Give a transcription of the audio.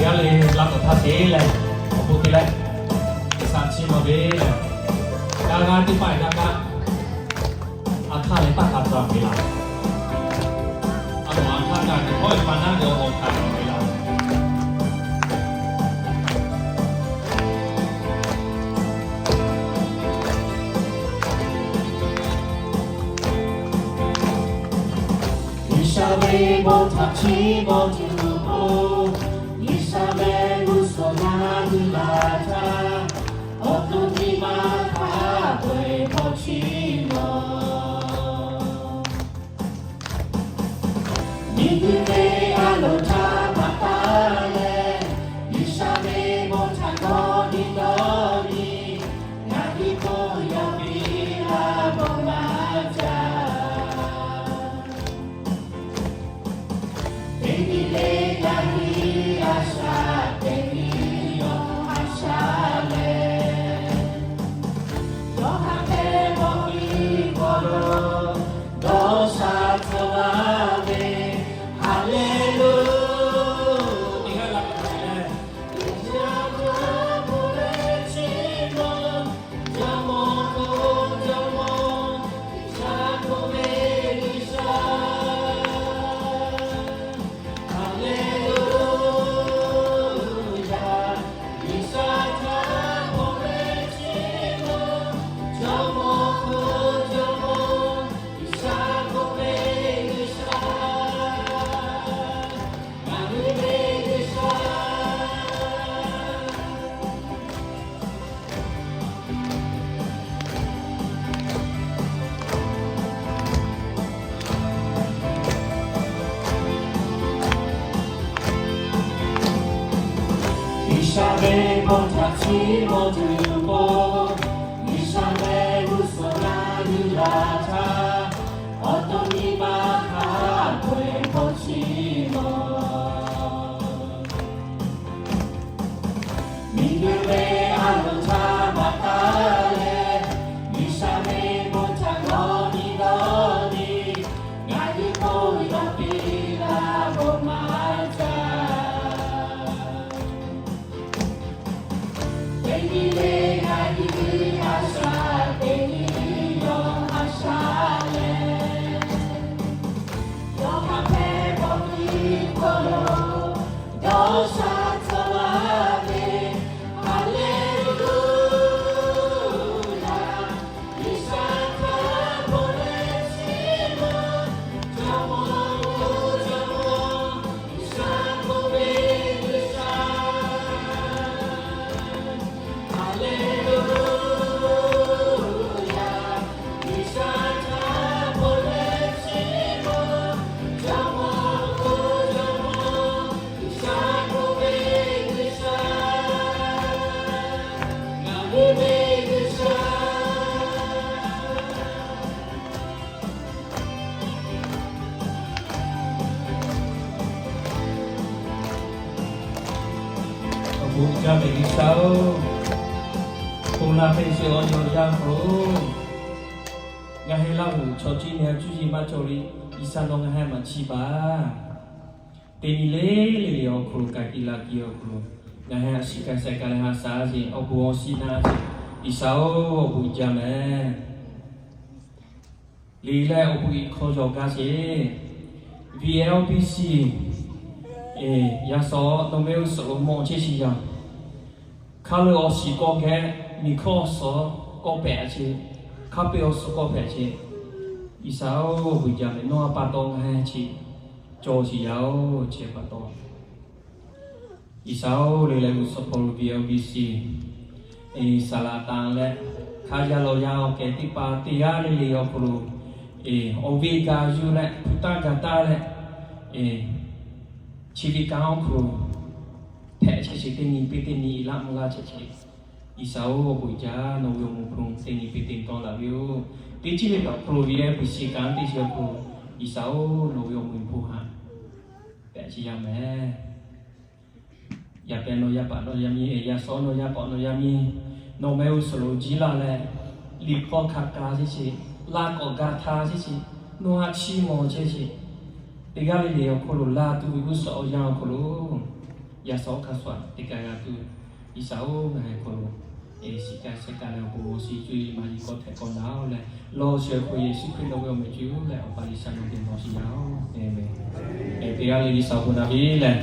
G'a le la k'awꞈ htaˇ te leh, awˬ bon te leh, G'uiˬsha chiˇ mvuh ve lehˬ, g'a g'a teˇ paˆ g'a kaꞈ, a hk'aˇ leh taˇ k'a taˍ ve laˬ. A loˍ a hk'aˇ kaꞈ, hawˉ e pa naˉ ve awˬ hk'aˇ ve laˬ. G'uiˬsha ve bon htaꞈ chiˇ mvuh tuˬ k'o, G'uiˬsha ve g'uˇ suhˍ na g'uiˬ la htaˇ, awˬ to nyi ma hk'a peu-eˬ hk'aw chiˇ mvuh. Miˬguiˬ ve a loˍ htaꞈ pa taˍ leh, G'uiˬsha ve bon htaꞈ dawˇ nyi dawˇ nyi, ngaˬ hui k'o yawˇ piˇ laˇ bon maˇ jaˇ. Teˇ nyi le yaˇ nyi a shaꞈ teꞈ nyi yawˇ a shaꞈ leh, yawˇ ha hpehˇ mawˇ piˇ hk'aw lo dawˇ sha tcuh laˇ ve, Haˍleˍluˆ. G'uiˬsha ve bon htaꞈ chiˇ mvuh tuˬ k'o, G'uiˬsha ve g'uˇ suhˍ na g'uiˬ la htaˇ, awˬ to nyi ma hk'a peu-eˬ hk'aw chiˇ mvuh. Miˬguiˬ ve a loˍ htaꞈ pa taˍ leh, G'uiˬsha ve bon htaꞈ dawˇ nyi dawˇ nyi, ngaˬ hui k'o yawˇ piˇ laˇ bon maˇ jaˇ. Teˇ nyi le yaˇ nyi a shaꞈ teꞈ nyi yawˇ a shaꞈ leh, yawˇ ha hpehˇ mawˇ piˇ hk'aw lo dawˇ sha tcuh laˇ ve, Haˍleˍluˆyaꞈ. Awˬ bon jaˇ ve G'uiˬsha-oˬ, hk'oˆ laˇ hk'e sheˍ awˬ yawˇ yaˇ hk'aw lo ngaˬ hui Laˇ huˍ chaw ciˇ nyi cuˇ yiˍ maˇ cawˬ le. G'uiˬsha nawˬ ngaˬ hui maˇ chiˇ baˬ. Teˇ nyi le le le awˬ hk'aw lo ka tiꞈ la tiꞈ awˬ hk'aw lo ngaˬ hui a shiˍ ka shaiˍ ka leh ha shaˍ sheˍ, awˬ bon awˬ shiˍ na sheˍ. G'uiˬsha-oˬ, awˬ bon jaˇ mehˍ. Liꞈ leh awˬ bon iˍ hk'aw yawˬ gaˇ sheˍ. V L B C, yaꞈ shaw nawˬ ve awˬ suhˍ lo mawˬ chehˇ sheˍ yaˇ. Hk'a leuˬ awˬ shiˍ k'awꞈ geh, miˬ hkawˇ awˬ suhˍ k'awꞈ pehꞈ sheˍ. Hk'a peu-eˬ awˬ suhˍ k'awꞈ pehꞈ sheˍ. G'uiˬsha-oˬ, awˬ bon jaˇ mehˍ. Nawˬ a pa taw ngaˬ hui chi cawˬ sheˍ yaˇ-oˬ, chi pa taw G'uiˬsha-oˬ, le leh g'uˇ suhˍ hk'aw lo V L B C saˍ laꞈ taˍ leh, hk'a yaˇ lawˬ yaˇ awˬ kehˬ teˇ hpaˍ teˇ g'aˇ le le awˬ hk'aw lo awˬ ve gaˬ yuˬ leh, hpu taˇ gaˬ taˇ leh, chi ve kanˉ awˬ hk'aw lo hpehꞈ chehˇ sheˍ. Teˇ nyi piˇ teˇ nyi laˆ mvuh laˇ chehˇ sheˍ. G'uiˬsha-oˬ, awˬ bon jaˇ. Nawˬ ve awˬ moˍ hpu teˇ nyi piˇ teˇ nyi tawˆ la ve-oˬ. Teˇ ceuˬ le awˬ hk'aw lo V L B C kanˉ teˇ ceuˬ awˬ hk'aw lo, G'uiˬsha-oˬ, nawˬ ve awˬ moˍ hpu haꞈ pehꞈ chi yaˇ mehˍ. Yaˇ pehˍ nawˬ yaˇ paˍ nawˬ yaˇ miˇ, yaˇ shaw nawˬ yaˇ paˍ nawˬ yaˇ miˇ, nawˬ mehˆ g'uˇ suhˍ lo jiˇ laˇ leh, liꞈ hk'aw hkanˍ k'a chehˇ sheˍ, laˇ k'awꞈ ga htaˇ chehˇ sheˍ, nawˬ haꞈ chiˇ mvuh chehˇ sheˍ. Teˇ g'aˇ le le awˬ hk'aw lo laˇ tuˬ ve g'uˇ suhˍ awˬ yanˇ awˬ hk'aw lo yaˇ suhˍ awˬ hk'aˇ suh teˇ kaꞈ g'a tuˬ, G'uiˬsha-oˬ, ngaˬ hui hk'aw lo e shiˍ kaꞈ sheh kaꞈ leh awˬ bon awˬ shiˍ cuˇ yiˍ maˇ yiˍ k'awꞈ htehꞈ k'awꞈ naˍ-oˬ leh, lawˇ shiˍ hk'o Yeˍsuˆ Hkriꞈ nawˬ ve awˬ meh cuˇ leh Awˬ pa G'uiˬsha nawˬ geh nawˬ shiˍ yaˇ-oˬ, e meh. Eˬ, teˇ g'aˇ leh G'uiˬsha awˬ bon naˍ piˇ leh